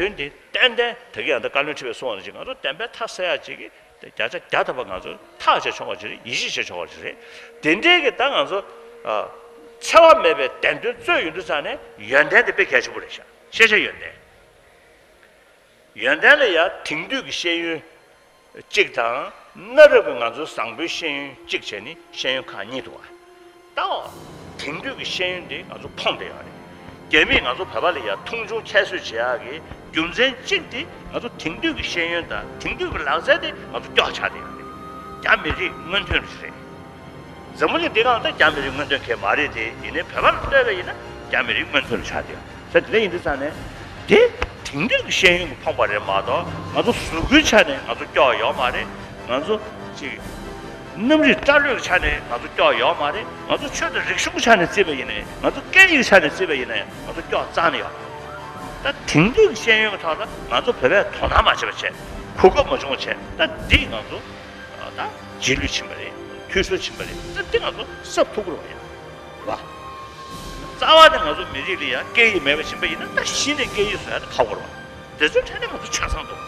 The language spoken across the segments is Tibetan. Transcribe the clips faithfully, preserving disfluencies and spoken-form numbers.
དོན་དེ་ཏན་ཏན་ད་གིན་ཡང་ད་བཀའ་བློན་ཁྲི་པས་གསུངས་པ་ནང་བཞིན་ང་ཚོ་བདེན་པའི་མཐའ་གསལ་ཡག་ཅིག་གི་བརྒྱ་ཆ་བརྒྱ་ཐམ་པ་ང་ཚོ་ཐག་བཅད་ཆོག་པ་ཅིག་རེད། ཡིད་ཆེས་བྱེད་ཆོག་པ་ཅིག་རེད། དེ་འདྲའི་གི་ད་ང་ཚོ་ཨ་འཚེ་བ་མེད་པའི་བདེན་དོན་རྩོད་ཡོང་དུས་ཙང་ནས་ཡོན་ཏན་དེ་དཔེ་གལ་ཆེན་པོ་རེད་ཤག་ཤེས་བྱ་ཡོན་ཏན། ཡོན་ཏན་ལ་ཡང་དེང་དུས་ཀྱི་ཤེས་ཡོན་གཅིག་དང་གནའ་རབས་ཀྱི་ང་ཚོའི་བཟང་པོའི་ཤེས་ཡོན་གཅིག་བྱས་ནས་ཤེས་ཡོན་ཁག་གཉིས་འདུག་བ། ད་དེང་དུས་ཀྱི་ཤེས་ཡོན་དེ་ང་ཚོ་ཕོངས་བསྡད་ཡོད་རེད། རྒྱ་མིས་ང་ཚོ་བོད་པ་ལ་ཡང་མཐོང་ཆུང་ཁྱད་གསོད་བྱེད་ཡག་གི་རྒྱུ་མཚན་གཅིག་དེ་ང་ཚོ་དེང་དུས་ཀྱི་ཤེས་ཡོན་དང་དེང་དུས་ཀྱི་ལག་རྩལ་དེ་ང་ཚོ་སྐྱོ་ཆགས་བསྡད་ཡོད་རེད། རྒྱ་མི་རིགས་སྔོན་ཐོན་རེད། འཛམ་བུ་གླིང་འདི་སྒང་ད་རྒྱ་མི་རིགས་སྔོན་ཐོན་གང་ཡང་མ་རེད་དེ། ཡིན་ནའི་བོད་པ་ལ་ལྟོས་པ་ཡིན་ན་རྒྱ་མི་རིགས་སྔོན་ཐོན་ཆགས་བསྡད་ཡོད་རེད། དེ་འདྲ་ཡིན་དུས་ཙང་ནས་དེ་དེང་དུས་ཀྱི་ཤེས་ཡོན་གྱིས་ཕོངས་པ་རེད་མ་གཏོགས་ང་ཚོ་གཟུགས་པོའི་ཆ་ནས་ང་ཚོ་སྐྱོ་བ་ཡོད་མ་རེད། ང་ཚོ་ཅིག་རྣམ་རིག་སྐྲ་ལོའི་ཆ་ནས་ང་ཚོ་སྐྱོ་བ་ཡོད་མ་རེད། ང་ཚོ་ཆོས་དང་རིག་གཞུང་གི་ཆ་ནས་བརྩིས་པ་ཡིན་ནའི་ང་ཚོ་སྐད་ཡིག་ཆ་ནས་བརྩིས་པ་ཡིན་ནའི་ང་ཚོ་སྐྱོ་བ་རྩ་ནས་ཡོད་མ་རེད། ད་དེང་དུས་ཀྱི་ཤེས་ཡོན་གྱི་ཐོག་ལ་ང་ཚོ་བོད་པས་དོ་སྣང་མ་བྱས་པ་བྱས། གོ་སྐབས་མ་བྱུང་བ་བྱས། ད་འདི་ང་ཚོ་ད་རྗེས་ལུས་ཕྱིན་པ་རེད། འཐུས་ཤོར་ཕྱིན་པ་རེད། ད་འདི་ང་ཚོ་གཟབ་ཐུབ་ཀྱི་རེད་པ། ཡ་རེད་པ། རྩ་བ་ནས་ང་ཚོ་མི་རིགས་ལ་ཡང་སྐད་ཡིག་མེད་པ་ཕྱིན་པ་ཡིན་ན་ད་གཞི་ནས་སྐད་ཡིག་བཟོ་ཡ་ད་ཁག་པོ་རེད་པ། དེ་ཚོའི་གྲས་ནས་ང་ཚོ་ཆ་ཚང་འདུག་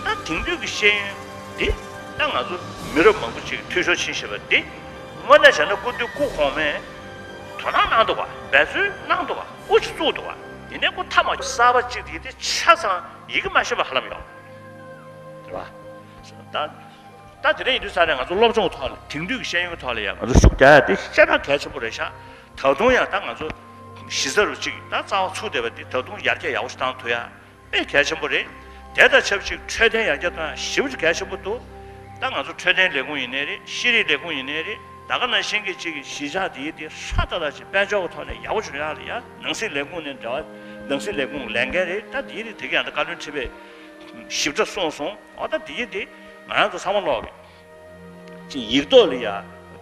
ད་དེང་དུས་ཀྱི་ཤེས་ཡོན་འདི་ད་ང་ཚོ་མི་རབས་མང་པོ་ཅིག་འཐུས་ཤོར་ཕྱིན་བཞིན་པ་འདི་དངོས་གནས་བྱས་ན་སྐུ་དུས་སྐུ་གོང་མས་དོ་སྣང་གནང་འདུག་ག་འབད་བརྩོན་གནང་འདུག་ག་དབུ་ཅིག་བཙུགས་འདུག་ག་དེ་ནས་ཁོ་མཐའ་མ་གསར་པ་གཅིག་དེ་དེ་ཆ་ཚང་ཡི་གེ་མ་ཤེས་པ་ཧ་ལམ་ཡོད་རེད་པ། ད་ད་དེ་འདྲ་ཡིན་དུས་ཙང་ནས་ང་ཚོ་སློབ་སྦྱོང་གི་ཐོག་ལ་དེང་དུས་ཀྱི་ཤེས་ཡོན་གྱི་ཐོག་ལ་ཡང་ང་ཚོ་ཤུགས་རྒྱག་ཡ་དེ་ཞེ་དྲག་གལ་ཆེན་པོ་རེད་ཤག་ད་དུང་ཡང་ད་ང་ཚོ་གཞི་རྩ་རུ་གཅིག་ད་རྩ་བ་ཚུགས་བསྡད་པ་དེ་ད་དུང་ཡར་རྒྱས་ཡག་པོ་ཞིག་བཏང་ཐུབ་ཡ་དཔེ་གལ་ཆེན་པོ་རེད། དེ་དང་ཆབས་ཅིག་འཕྲོད་བསྟེན་ཡར་རྒྱས་གཏོང་ཡ་ཞེ་པོ་ཅིག་གལ་ཆེན་པོ་འདུག་ད་ང་ཚོ་འཕྲོད་བསྟེན་ལས་ཁུངས་ཡིན་ནའི་རེད། ཤེས་རིག་ལས་ཁུངས་ཡིན་ནའི་རེད། ད་ག་ནང་བཞིན་གྱི་ཅིག་གཞིས་ཆགས་དེ་ཡི་དེ་ཧྲ་ཏག་ཏག་ཅིག་དཔལ་འབྱོར་གྱི་ཐོག་ནས་ཡག་པོ་བྱུང་ཡག་ལ་ཡ་ནང་སྲིད་ལས་ཁུངས་ནས་འབྲེལ་བ་ནང་སྲིད་ལས་ཁུངས་ལས་འགན་རེད། ད་དེ་ཡི་དེ་དེ་ག་ཡང་ད་བཀའ་བློན་ཁྲི་པས་ཞིབ་ཕྲ་གསུངས་སོང་། འོ་ད་དེ་ཡི་དེ་ང་རང་ཚོ་ཚང་མ་ཀློག་གི་ཅིག་ཡིག་ཐོག་ལ་ཡ་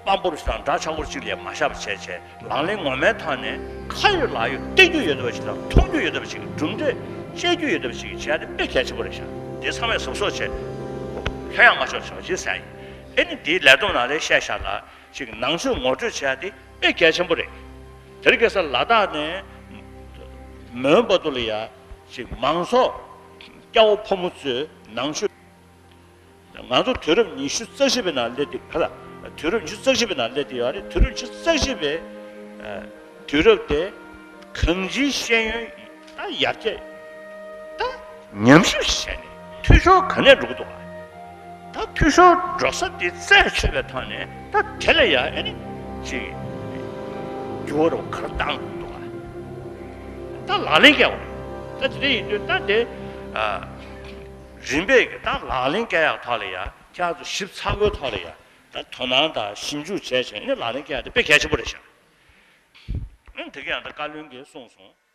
དཔང་པོ་རུ་དང་འདྲ་ཆགས་པོ་ཅིག་ལ་ཡ་མ་བཞག་པ་བྱས་བྱས་ལག་ལེན་ངོ་མའི་ཐོག་ནས་ཁ་ཡོད་ལག་ཡོད་བསྟན་རྒྱུ་ཡོད་བསྡད་པ་ཅིག་དང་མཐོང་རྒྱུ་ཡོད་བསྡད་པ་ཅིག་གྲུབ་འབྲས་དཔྱད་རྒྱུ་ཡོད་བསྡད་པ་ཅིག་བྱས་ཏེ་དཔེ་གལ་ཆེན་པོ་རེད་ཤག་དེ་ཚང་མས་གཟབ་གཟབ་བྱས་ལྷོད་ཡངས་མ་ཤོར་བྱས་ཅིག་ཟེར་ཡིན། ཨེ་ནི་དེའི་ལས་བསྡོམས་ནང་ལ་བཤད་བཞག་ལ་ཅིག་ནང་ཆོས་ངོ་སྤྲོད་བྱས་ཏེ་དཔེ་གལ་ཆེན་པོ་རེད། དེ་རིང་ཁ་སང་ལ་དྭགས་ནས་མོན་བར་དུ་ལ་ཡ་ཅིག་མང་ཚོགས་སྐྱ་བོ་ཕོ་མོ་ཚོས་ནང་ཆོས། ང་ཚོ་དུས་རབས་ཉི་ཤུ་རྩ་བཞི་པའི་ནང་སླེབས་ཏེ་ག་ལ་དུས་རབས་ཉི་ཤུ་རྩ་བཞི་པའི་ནང་སླེབས་ཏེ་ཡོད་རེད། དུས་རབས་ཉི་ཤུ་རྩ་བཞི་པའི་ཨ་དུས་རབས་དེ་གང་ཅིའི་ཤེས་ཡོན་ད་ཡར་རྒྱས་ད་ཉམས་ཞིབ་བྱས་ནས་འཐུས་ཤོར་ག་ནས་འགྲོ་གི་འདུག་ག་ད་འཐུས་ཤོར་འགྲོ་ས་དེ་རྩད་ཆོད་པའི་ཐོག་ནས་ད་དེ་ལ་ཡ་ཨེ་ནི་ཅིག་འགྱུར་བ་རུ་ག་རེ་བཏང་དགོས་འདུག་ག་ད་ལག་ལེན་བཀལ་དགོས་རེད། ད་དེ་འདྲ་ཡིན་དུས་ད་དེ་ཨ། རིམ་པས་ཀྱི་ད་ལག་ལེན་བཀལ་ཡག་ཐོག་ལ་ཡ་ཁྱེད་ཚོ་ཞིབ་ཚགས་པོའི་ཐོག་ལ་ཡ་ད་དོ་སྣང་དང་ཞིབ་འཇུག་བྱས་བྱས་ནས་ལག་ལེན་བཀལ་ཡག་དེ་དཔེ་གལ་ཆེན་པོ་རེད་ཤག་ཨང་། དེ་ག་ཡང་ད་བཀའ་བློན་གྱིས་གསུངས་སོང་